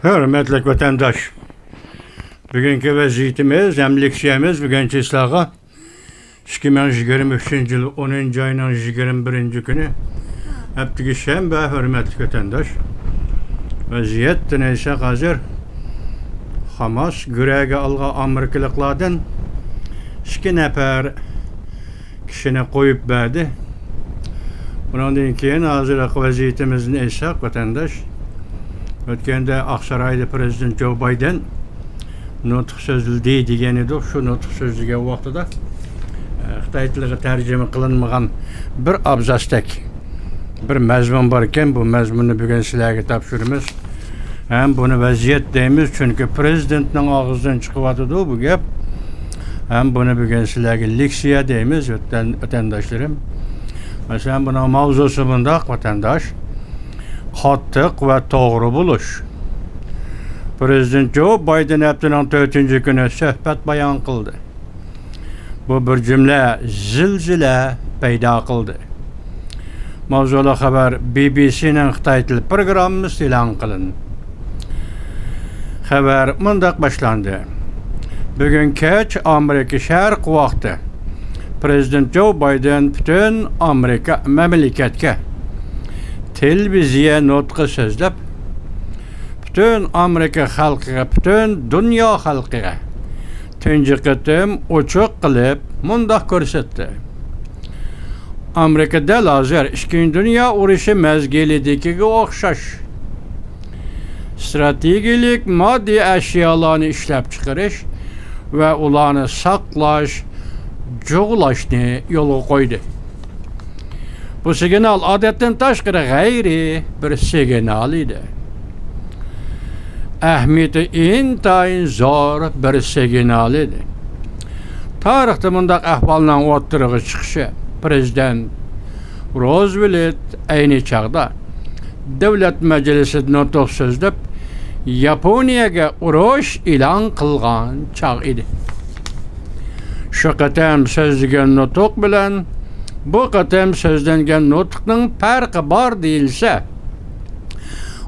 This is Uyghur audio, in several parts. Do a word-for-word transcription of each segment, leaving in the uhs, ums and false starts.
ھۆرمەتلىك ۋەتەنداش، بۈگۈنكى ۋەزىيىتىمىز ھەم لېكسىيەمىز بۈگۈنچە سىلەرگە ئىككى مىڭ يىگىرمە ئۈچىنچى يىل ئونىنچى ئاينىڭ يىگىرمە بىرىنچى كۈنى، ھەپتىكى شەنبە. ھۆرمەتلىك ۋەتەنداش، ۋەزىيەتتىن ئېيتساق، ھازىر خاماس گىرۋەگە ئالغان ئامېرىكىلىقلاردىن ئىككى نەپەر كىشىنى قويۇپ بەردى. بۇنىڭدىن كېيىن ھازىرقى ۋەزىيىتىمىزنى ئېيتساق، ۋەتەنداش، ئۆتكەندە ئاقسارايدا پىرېزىدېنت جو بايدېن نۇتۇق سۆزلىدى دېگەن ئىدۇق. شۇ نۇتۇق سۆزلىگەن ۋاقتىدا، ئە، خىتاي تىلىغا تەرجىمە قىلىنمىغان بىر ئابزاستەك بىر مەزمۇن بار ئىكەن، بۇ مەزمۇننى بۈگۈن سىلەرگە تاپشۇرىمىز. ھەم بۇنى ۋەزىيەت دەيمىز، چۈنكى پىرېزىدېنتنىڭ ئاغزىدىن چىقىۋاتىدۇ بۇ گەپ. ھەم بۇنى بۈگۈن سىلەرگە لېكسىيە دەيمىز، ۋەتەن-، ۋەتەنداشلىرىم. مەسىلەن، بۇنىڭ ماۋزۇسى مۇنداق، ۋەتەنداش. قاتتىق ۋە توغرا بولۇش. پىرېزىدېنت جو بايدېن ھەپتىنىڭ تۆتىنچى كۈنى سۆھبەت بايان قىلدى. بۇ بىر جۈملە زىلزىلە پەيدا قىلدى. ماۋزۇلۇق خەۋەر بى بى سىنىڭ خىتاي تىل پروگراممىسىدا ئېلان قىلىندى. خەۋەر مۇنداق باشلاندى. بۈگۈن كەچ ئامېرىكا شەرق ۋاقتى پىرېزىدېنت جو بايدېن پۈتۈن ئامېرىكا مەملىكەتكە تېلېۋىزىيە نۇتقى سۆزلەپ، پۈتۈن ئامېرىكا خەلقىگە، پۈتۈن دۇنيا خەلقىگە تۇنجى قېتىم ئوچۇق قىلىپ مۇنداق كۆرسەتتى. ئامېرىكا دەل ھازىر ئىككىنچى دۇنيا ئۇرۇشى مەزگىلىدىكىگە ئوخشاش ستراتېگىيەلىك ماددىي ئەشيالارنى ئىشلەپچىقىرىش ۋە ئۇلارنى ساقلاش، جۇغلاشنى يولغا قويدى. بۇ سىگنال ئادەتتىن تاشقىرى غەيرىي بىر سىگنال ئىدى. ئەھمىيىتى ئىنتايىن زور بىر سىگنال ئىدى. تارىختا مۇنداق ئەھۋالنىڭ ئوتتۇرىغا چىقىشى، پىرېزىدېنت روزۋېلت ئەينى چاغدا دۆلەت مەجلىسىدە نۇتۇق سۆزلەپ، ياپونىيەگە ئۇرۇش ئېلان قىلغان چاغ ئىدى. شۇ قېتىم سۆزلىگەن نۇتۇق بىلەن بۇ قېتىم سۆزلەنگەن نۇتۇقنىڭ پەرقى بار دېيىلسە،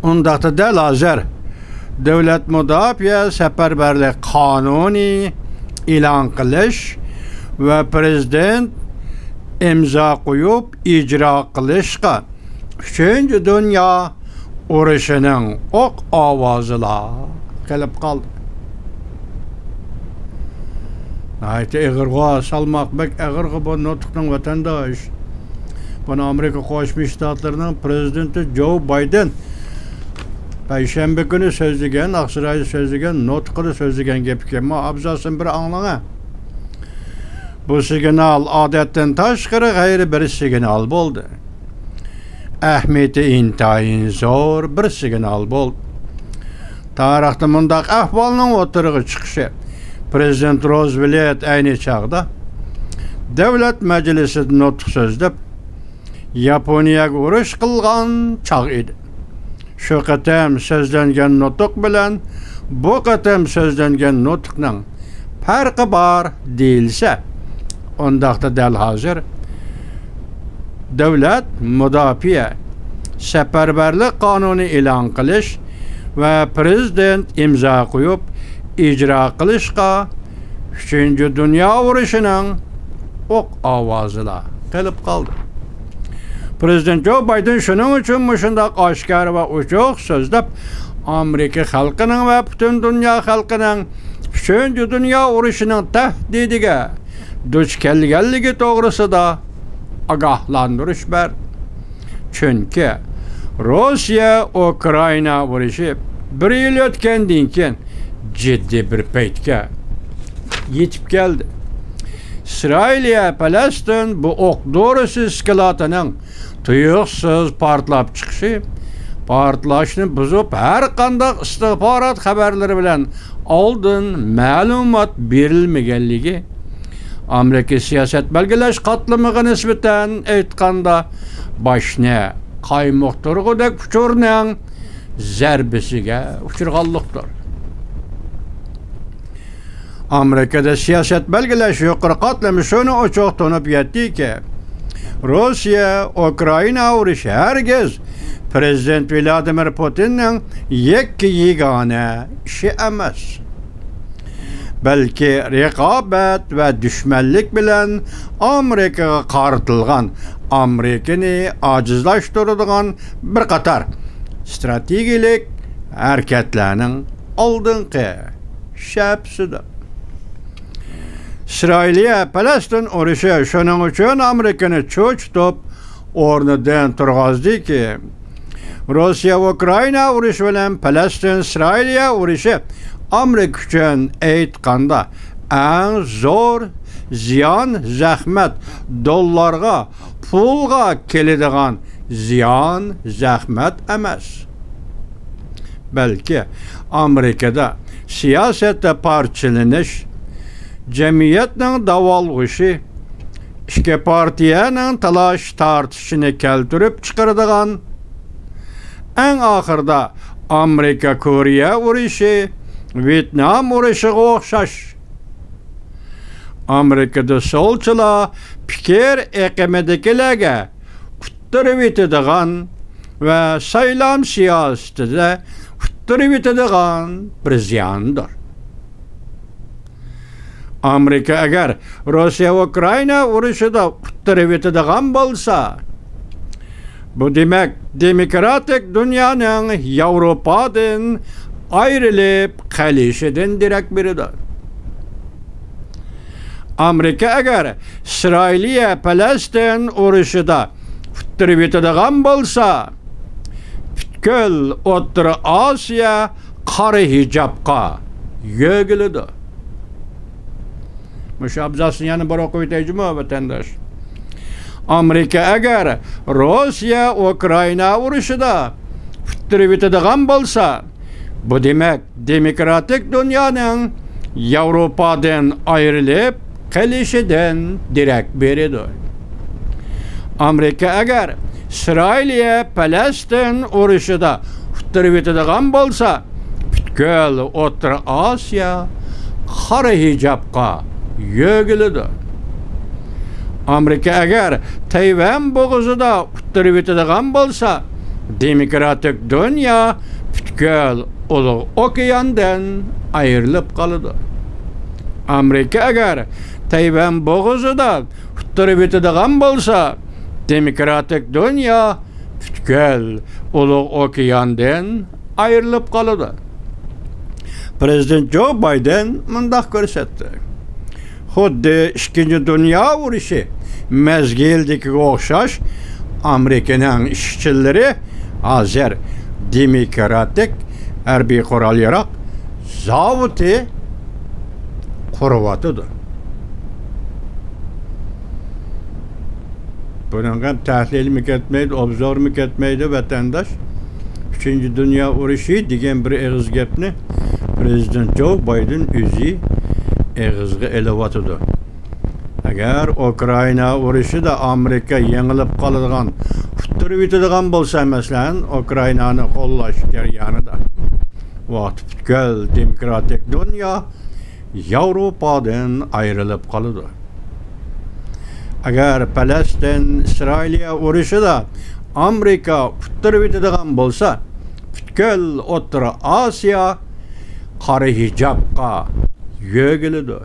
ئۇنداقتا دەل ھازىر دۆلەت مۇداپىئە سەپەرۋەرلىك قانۇنى ئېلان قىلىش ۋە پىرېزىدېنت ئىمزا قويۇپ ئىجرا قىلىشقا ئۈچىنچى دۇنيا ئۇرۇشىنىڭ ئوق ئاۋازىلا قېلىپ قالدى. ناھايىتى ئېغىرغۇ، سالماق بەك ئېغىرغۇ بۇ نۇتۇقنىڭ، ۋەتەنداش. بۇنى ئامېرىكا قوشما شتاتلىرىنىڭ پىرېزىدېنتى جو بايدېن پەيشەنبە كۈنى سۆزلىگەن، ئاقسارايدا سۆزلىگەن نۇتقىدا سۆزلىگەن گەپ ئىكەن. ما ئابزاسىنى بىر ئاڭلاڭە. بۇ سىگنال ئادەتتىن تاشقىرى غەيرىي بىر سىگنال بولدى. ئەھمىيىتى ئىنتايىن زور بىر سىگنال بولدى. تارىختا مۇنداق ئەھۋالنىڭ ئوتتۇرىغا چىقىشى، پىرېزىدېنت روزۋېلت ئەينى چاغدا دۆلەت مەجلىسىدە نۇتۇق سۆزلەپ، ياپونىيەگە ئۇرۇش قىلغان چاغ ئىدى. شۇ قېتىم سۆزلەنگەن نۇتۇق بىلەن بۇ قېتىم سۆزلەنگەن نۇتۇقنىڭ پەرقى بار دېيىلسە، ئۇنداقتا دەل ھازىر دۆلەت مۇداپىئە سەپەرۋەرلىك قانۇنى ئېلان قىلىش ۋە پىرېزىدېنت ئىمزا قويۇپ ئىجرا قىلىشقا ئۈچىنچى دۇنيا ئۇرۇشىنىڭ ئوق ئاۋازىلا قېلىپ قالدى. پىرېزىدېنت جو بايدېن شۇنىڭ ئۈچۈن مۇشۇنداق ئاشكارا ۋە ئوچۇق سۆزلەپ، ئامېرىكا خەلقىنىڭ ۋە پۈتۈن دۇنيا خەلقىنىڭ ئۈچىنچى دۇنيا ئۇرۇشىنىڭ تەھدىتىگە دۇچ كەلگەنلىكى توغرىسىدا ئاگاھلاندۇرۇش بەردى. چۈنكى روسىيە ئۇكرائىنا ئۇرۇشى بىر يىل ئۆتكەندىن كېيىن جىددىي بىر پەيتكە يېتىپ كەلدى. ئىسرائىلىيە پەلەستىن بۇ ئوق دورىسى ئىسكىلاتىنىڭ تۇيۇقسىز پارتلاپ چىقىشى، پارتلاشنى بۇزۇپ، ھەر قانداق ئىستىخبارات خەۋەرلىرى بىلەن ئالدىن مەلۇمات بېرىلمىگەنلىكى، ئامېرىكا سىياسەت بەلگىلەش قاتلىمىغا نىسبەتەن ئېيتقاندا، باشنى قايمۇقتۇرغۇدەك ئۇچۇرنىڭ زەربىسىگە ئۇچرىغانلىقتۇر. ئامېرىكىدا سىياسەت بەلگىلەش يۇقىرى قاتلىمى شۇنى ئوچۇق تونۇپ يەتتىكى، روسىيە ئۇكرائىنا ئۇرۇشى ھەرگىز پىرېزىدېنت ۋلادىمىر پۇتىننىڭ يەككە يېگانە ئىشى ئەمەس، بەلكى رىقابەت ۋە دۈشمەنلىك بىلەن ئامېرىكىغا قارىتىلغان، ئامېرىكىنى ئاجىزلاشتۇرىدىغان بىر قاتار ئىستراتېگىيەلىك ھەرىكەتلەرنىڭ ئالدىنقى شەپىسىدۇر. ئىسرائىلىيە پەلەستىن ئۇرۇشى شۇنىڭ ئۈچۈن ئامېرىكىنى چۆچۈتۈپ، ئورنىدىن تۇرغۇزدىكى، روسىيە ئۇكرائىنا ئۇرۇشى بىلەن پەلەستىن ئىسرائىلىيە ئۇرۇشى ئامېرىكا ئۈچۈن ئېيتقاندا ئەڭ زور زىيان، زەخمەت، دوللارغا، پۇلغا كېلىدىغان زىيان، زەخمەت ئەمەس. بەلكى ئامېرىكىدا سىياسەتتە پارچىلىنىش، جەمئىيەتنىڭ داۋالغۇشى، ئىككى پارتىيەنىڭ تالاش-تارتىشىنى كەلتۈرۈپ چىقىرىدىغان، ئەڭ ئاخىرىدا ئامېرىكا-كورېيە ئۇرۇشى، ۋيېتنام ئۇرۇشىغا ئوخشاش، ئامېرىكىدا سولچىلار پىكىر ئېقىمىدىكىلەرگە ئۇتتۇرۇۋېتىدىغان ۋە سايلام سىياسىتىدە ئۇتتۇرۇۋېتىدىغان بىر زىياندۇر. ئامېرىكا ئەگەر روسىيە ئۇكرائىنا ئۇرۇشىدا ئۇتتۇرۇۋېتىدىغان بولسا، بۇ دېمەك، دېموكراتىك دۇنيانىڭ ياۋروپادىن ئايرىلىپ قېلىشىدىن دېرەك بېرىدۇ. ئامېرىكا ئەگەر ئىسرائىلىيە پەلەستىن ئۇرۇشىدا ئۇتتۇرۇۋېتىدىغان بولسا، پۈتكۈل ئوتتۇرا ئاسىيا قارا ھىجابقا يۆگىلىدۇ. مۇشۇ ئابزاسنى يەنە بىر ئوقۇۋېتەي جۇمۇ، ۋەتەنداش. ئامېرىكا ئەگەر روسىيە ئۇكرائىنا ئۇرۇشىدا ئۇتتۇرۇۋېتىدىغان بولسا، بۇ دېمەك، دېموكراتىك دۇنيانىڭ ياۋروپادىن ئايرىلىپ قېلىشىدىن دېرەك بېرىدۇ. ئامېرىكا ئەگەر ئىسرائىلىيە پەلەستىن ئۇرۇشىدا ئۇتتۇرۇۋېتىدىغان بولسا، پۈتكۈل ئوتتۇرا ئاسىيا قارا ھىجابقا يۆگىلىدۇ. ئامېرىكا ئەگەر تەيۋەن بوغۇزىدا ئۇتتۇرۇۋېتىدىغان بولسا، دېموكراتىك دۇنيا پۈتكۈل ئۇلۇغ ئوكياندىن ئايرىلىپ قالىدۇ. ئامېرىكا ئەگەر تەيۋەن بوغۇزىدا ئۇتتۇرۇۋېتىدىغان بولسا، دېموكراتىك دۇنيا پۈتكۈل ئۇلۇغ ئوكياندىن ئايرىلىپ قالىدۇ. پىرېزىدېنت جو بايدېن مۇنداق كۆرسەتتى. خۇددى ئىككىنچى دۇنيا ئۇرۇشى مەزگىلىدىكىگە ئوخشاش، ئامېرىكىنىڭ ئىشچىلىرى ھازىر دېموكراتىك ھەربىي قورال-ياراغ زاۋۇتى قۇرۇۋاتىدۇ. بۇنىڭغا تەھلىلمۇ كەتمەيدۇ، ئوبزورمۇ كەتمەيدۇ، ۋەتەنداش. ئۈچىنچى دۇنيا ئۇرۇشى دېگەن بىر ئېغىز گەپنى پىرېزىدېنت جو بايدېن ئۆزى ئېغىزغا ئېلىۋاتىدۇ. ئەگەر ئۇكرائىنا ئۇرۇشىدا ئامېرىكا يېڭىلىپ قالىدىغان، ئۇتتۇرۇۋېتىدىغان بولسا، مەسىلەن، ئۇكرائىنانى قوللاش جەريانىدا، ۋاقتى پۈتكۈل دېموكراتىك دۇنيا ياۋروپادىن ئايرىلىپ قالىدۇ. ئەگەر پەلەستىن ئىسرائىلىيە ئۇرۇشىدا ئامېرىكا ئۇتتۇرۇۋېتىدىغان بولسا، پۈتكۈل ئوتتۇرا ئاسىيا قارا ھىجابقا يۆگىلىدۇ.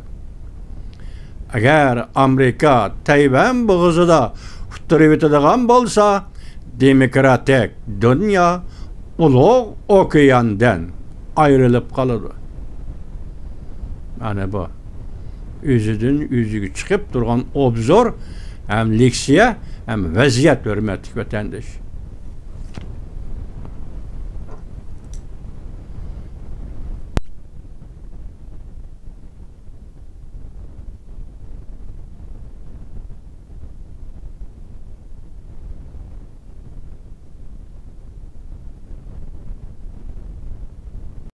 ئەگەر ئامېرىكا تەيۋەن بوغۇزىدا ئۇتتۇرۇۋېتىدىغان بولسا، دېموكراتىك دۇنيا ئۇلۇغ ئوكياندىن ئايرىلىپ قالىدۇ. مانا بۇ ئۆزىدىن ئۆزىگە چىقىپ تۇرغان ئوبزور ھەم لېكسىيە ھەم ۋەزىيەت، ھۆرمەتلىك ۋەتەنداش.